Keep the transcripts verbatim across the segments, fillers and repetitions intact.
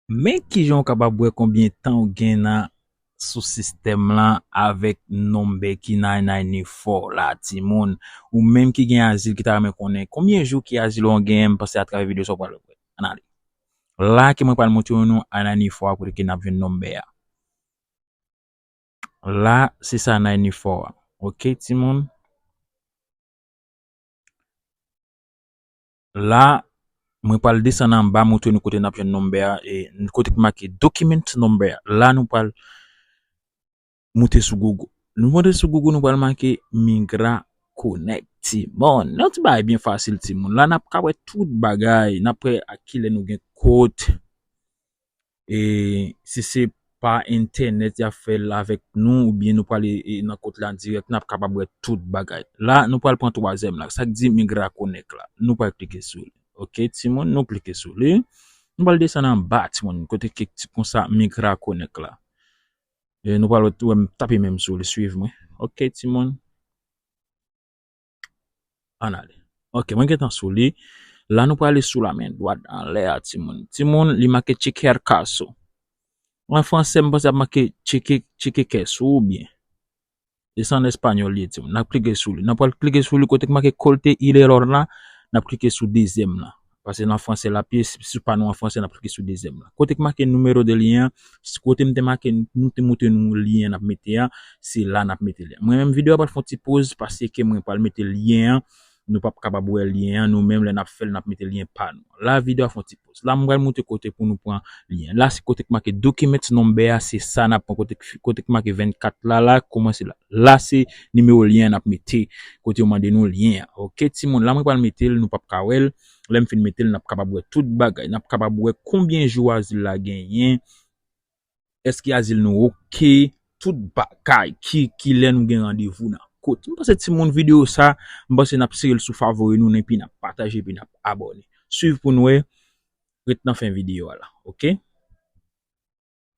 Men kijan w kapab wè konbyen tan w gen nan sou sistèm lan avèk nonbè ki nan N I N F O la, timoun. Ou menm ki gen azil ki ta renmen konnen konbyen jou ki azil ou genyen, m panse atravè videyo sa w pral wè. Ann ale. La ke mwen pral montre nou N I N F O a kote ke n ap jwenn nonbè a. La, se sa N I N F O a. Oke, timoun. La, mwen pral desann anba, montre nou kote n ap jwenn nonbè a, e kote ki make document number a. La, nou pral moute sou Google. Nou moute sou Google, nou pral make Migra Connect, timoun. Yon ti bagay byen fasil, timoun. La, n ap ka wè tout bagay. N ap wè a kilè nou gen kont. E si se pa entènèt y ap fè l avèk nou, oubyen nou pral e, nan kont la dirèk, n ap kapab wè tout bagay. La, nou pral pran twazyèm la, sa k di Migra Connect la. Nou pral klike sou li. Oke, timoun, nou klike sou li. Nou pral desann anba, timoun, kote ki ti konsa Migra Connect la. E nou pral wè m tape menm sou li, swiv mwen. Oke, timoun. Ann ale. Oke, mwen gentan sou li. La, nou prale sou la men dwat anlè a, timoun. Timoun, li make chequear caso. An fransè, m panse ap make tcheke, tcheke kès ou oubyen. E se an espanyòl li ye, timoun. N ap klike sou li. N ap pral klike sou li kote k make corregir el error la. N ap klike sou dezyèm la. Paske nan fransè l ap ye, si, si pa nou an fransè, n ap klike sou dezyèm la. Kote k make numéro de lien an, si kote m te make, nou te montre nou lyen n ap mete a, se la n ap mete lyen. Mwen menm videyo a pral fè yon ti poz paske mwen pral mete lyen an, nou p ap kapab wè lyen an, nou menm lè n ap fè l, n ap mete lyen pa nou. La videyo a fè yon ti poz. La m pral montre kote pou nou pran lyen. La se kote k make document number a, se sa n ap pran kote, kote k make vennkat la, la, kòmanse la. La se nimewo lyen n ap mete, kote yo mande nou lyen an. Oke, timoun, la mwen pral mete l, nou p ap ka wè l. Lè m fin mete l, n ap kapab wè tout bagay. N ap kapab wè konbyen jou azil la genyen. Èske azil nou oke? Tout bagay. Ki, kilè nou gen randevou nan kot. M panse timoun videyo sa, m panse n ap sere l sou favori nou, epi n ap pataje, epi n ap abòne. Swiv pou n wè, ret nan fen videyo a la. Oke?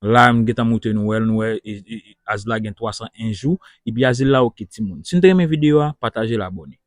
La, m gentan montre nou wè l, nou wè, e, e, e, azil la gen twa san en jou, epi azil la oke, timoun. Si n te renmen videyo a, pataje l, abòne.